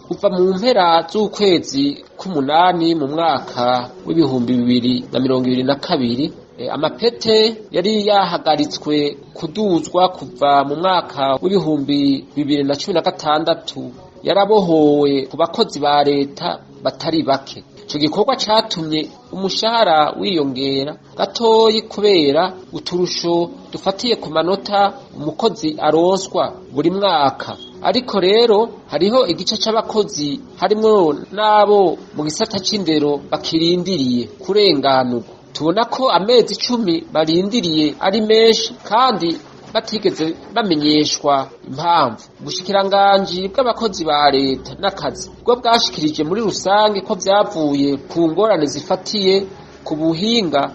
Kuva mu mpera z'ukwezi k'umunani mu mwaka w'2022, amapete yari yahagaritswe kuduzwa kuva mu mwaka w'2016 yarabohowe ku bakozi ba leta batari bake. Ico gikorwa catumye umushahara wiyongera gatoyi kubera uturusho dufatiye ku manota umukozi aronswa buri mwaka. Ariko rero hariho igice c'abakozi, harimwo n'abo mu gisata c'indero, bakirindiriye kurenganurwa. Tubona ko amezi 10 barindiriye ari menshi kandi batigeze bamenyeshwa impamvu. Ubushikiranganji bw'abakozi ba leta n'akazi bwo bwashikirije muri rusange ko vyavuye ku ngorane zifatiye ku buhinga,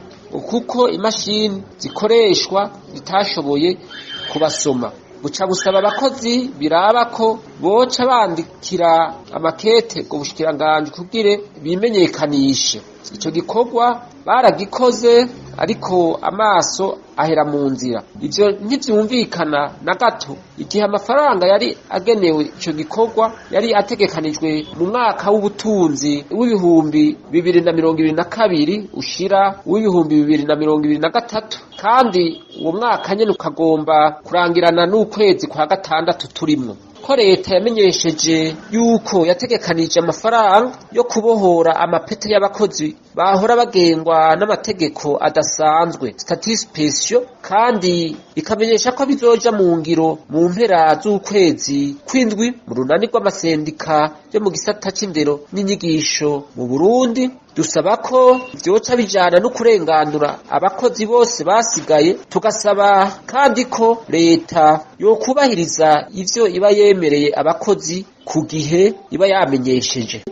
kuko imashini zikoreshwa zitashoboye kubasoma. Buca busaba abakozi biraba ko boca bandikira amakete ubwo bushikiranganji kugira bimenyekanishe. Ico gikorwa baragikoze, ariko amaso ahera mu nzira. Ivyo ntivyumvikana na gato igihe amafaranga yari agenewe ico gikorwa yari ategekanijwe mu mwaka w'ubutunzi w'2022 ushira w'2023, kandi uwo mwaka nyene ukagomba kurangirana n'ukwezi kwa gatandatu turimwo. Ko leta yamenyesheje yuko yategekanije amafaranga yo kubohora amapete y'abakozi bahora bagengwa n'amategeko adasanzwe, statut spécial, kandi ikamenyesha ko bizoja mu ngiro mu mpera z'ukwezi kw'indwi, mu Runani rw'Amasendika yo mu gisata c'indero n'inyigisho mu Burundi dusaba ko vyoca bijana no kurenganura abakozi bose basigaye. Tugasaba kandi ko leta yokubahiriza ivyo iba yemereye abakozi ku gihe iba yamenyesheje.